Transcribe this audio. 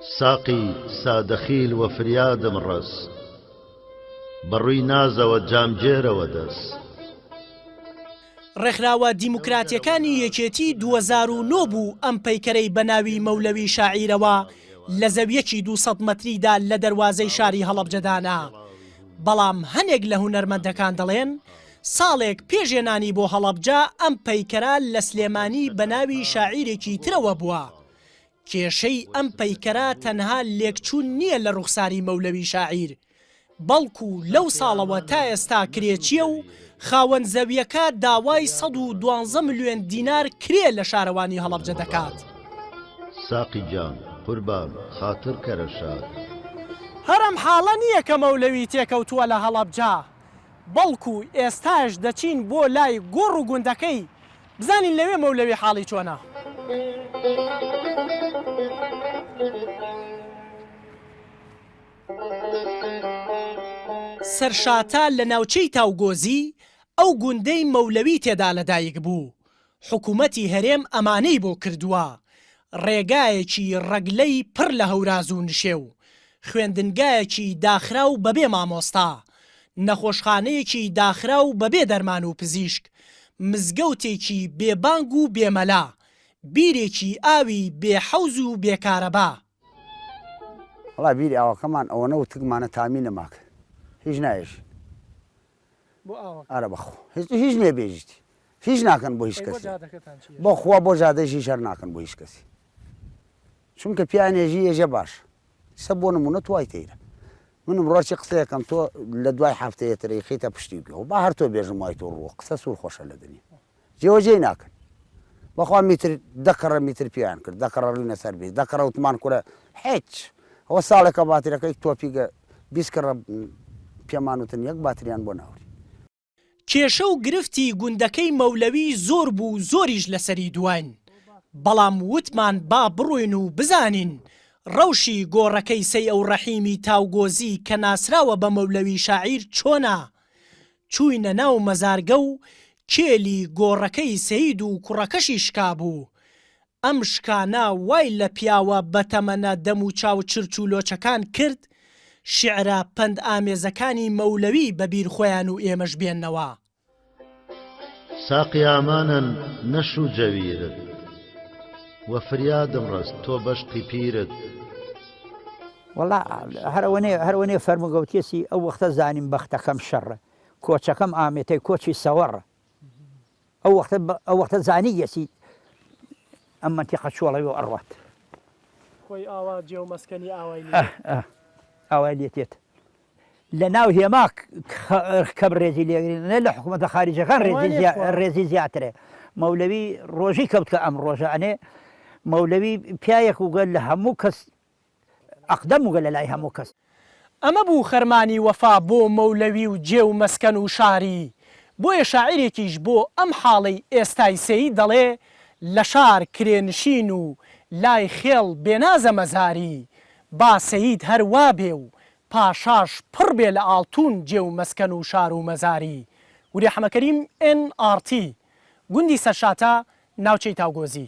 ساقی سادەخیل وە فریادم ڕەس. بە ڕووی نازەوە جامگێرەوە دەس. ڕێکخراوە دیموکراتیەکانی یەکێتی 2009 بوو ئەم پەیکەرەی بە ناوی مەولەوی شاعیرەوە لە زەویەکی 200 مەتریدا لە دەروازەی شاری هەڵەبجە دانا، بەڵام هەنێک لە هونەرمەندەکان دەڵێن ساڵێک پێش هێنانی بۆ هەڵەبجە ئەم پەیکەرە لە سلێمانی بە ناوی شاعیرێکی ترەوە بووە. کێشەی ئەم پەیکەرە تەنها لێکچوون نییە لە ڕوخساری مەولەوی شاعیر، بەڵکو لەو ساڵەوە تا ئێستا کرێچییە و خاوەن زەوییەکە داوای 112 ملیۆن دینار کرێ لە شارەوانی هەڵەبجە دەکات. ساقی گیان قوربان خاتر کەرە شاد. هەر ئەم حاڵە نییە کە مەولەوی تێکەوتووە لە هەڵەبجە، بەڵکو ئێستاش دەچین بۆ لای گۆڕ و گوندەکەی بزانین لەوێ مەولەوی حاڵی چۆنە. سەرشاتە لە ناوچەی تاوگۆزی، ئەو گوندەی مەولەوی تێدا لەدایک بوو، حکومەتی هەرێم ئەمانەی بۆ کردووە، ڕێگایەکی ڕەگلەی پڕ لە هەوراز و نشێو، خوێندنگایەکی داخراو بەبێ مامۆستا، نەخۆشخانەیەکی داخراو بەبێ دەرمان و پزیشک، مزگەوتێکی بێ بانگ و بێ مەلا، بیرێکی ئاوی بێ حەوز و بێ کارەبا. وەڵا بیری ئاوەکەمان ئەوەنە وتگمانە تامی نەماکە هیچ نایەژین ئارە بەخوا هیچ هیچ نییە بێژیت هیچ ناکەن بۆ هیچ کەسی بۆ خوا بۆ جادەش هیچ هەر ناکەن بۆ هیچ کەسی چونکە پیانێژی ێژە باش سە بۆ نمونە توای تەیرە منم ڕۆچی قسەیەکەم تۆ لە دوای هەفتەیە ترەی خیتە پشتی گوێ با هەر تۆ بێژم وای تۆ ڕووە قسە سوور خۆشە لە دنیا جێوەجێی ناکەن بەخوا میتر دە کەڕە میتر پێیان کرد دە کەڕە ڕوینە سەر بێ دە کەڕە وتمان کورە هیچ ئەوە ساڵێکە باترەکەی تۆپیگە 20 کەڕە پێمان وتن یەک باتریان بۆ ناوری. کێشە و گرفتی گوندەکەی مەولەوی زۆر بوو زۆریش لەسەری دواین، بەڵام وتمان با بڕۆین و بزانین ڕەوشی گۆڕەکەی سەیئەوڕەحیمی تاوگۆزی کە ناسراوە بە مەولەوی شاعیر چۆنە؟ چووینە ناو مەزارگە و کێلی گۆڕەکەی سەید و کوڕەکەشی شکابوو. ئەم شکانە وای لە پیاوە بەتەمەنە دەموچاو چرچ و لۆچەکان کرد شیعرە پەندئامێزەکانی مەولەوی بە بیر خۆیان و ئێمەش بێننەوە. ساقی ئامانەن نەشوو جەویرت. وە فریادم ڕەس تۆ بەشقی پیرت. وەڵا هەر ئەوەنەیە هەر ئەوەنەیە فەرموو گەوتیەسی ئەو وەختە زانیم بەختەکەم شەڕە کۆچەکەم ئامێتەی کۆچی سەوەڕە ئەو وەختە ئەو وەختە زانیەسی ئەم مەنتیقە چۆڵەوی و ئەڕوات. خۆی ئاوا جێ و مەسکەنی ئاوای لێ ئەه ئەه ئاوای لێ تێت. لە ناو هێما کەم ڕێزی لێگرین نە لە حکوومەتە خاریجەکان ڕێزی زیاترە مەولەوی ڕۆژی کەوت کە ئەم ڕۆژە ئەنێ مەولەوی پیایەک وگە لە هەموو کەس ئەقدەم وگە لە لای هەموو کەس. ئەمە بوو خەرمانی وەفا بۆ مەولەوی و جێ و مەسکەن و شاری، بۆیە شاعیرێکیش بۆ ئەم حاڵەی ئێستای سەید دەڵێ، لە شار کرێنشین و لای خێڵ بێنازە مەزاری، با سەید هەر وا بێ و پاشاش پڕ بێ لە ئاڵتوون جێ و مەسکەن و شار و مەزاری. وریا حەمەکەریم، ئێن ئاڕ تی، گوندی سەرشاتە، ناوچەی تاوگۆزی.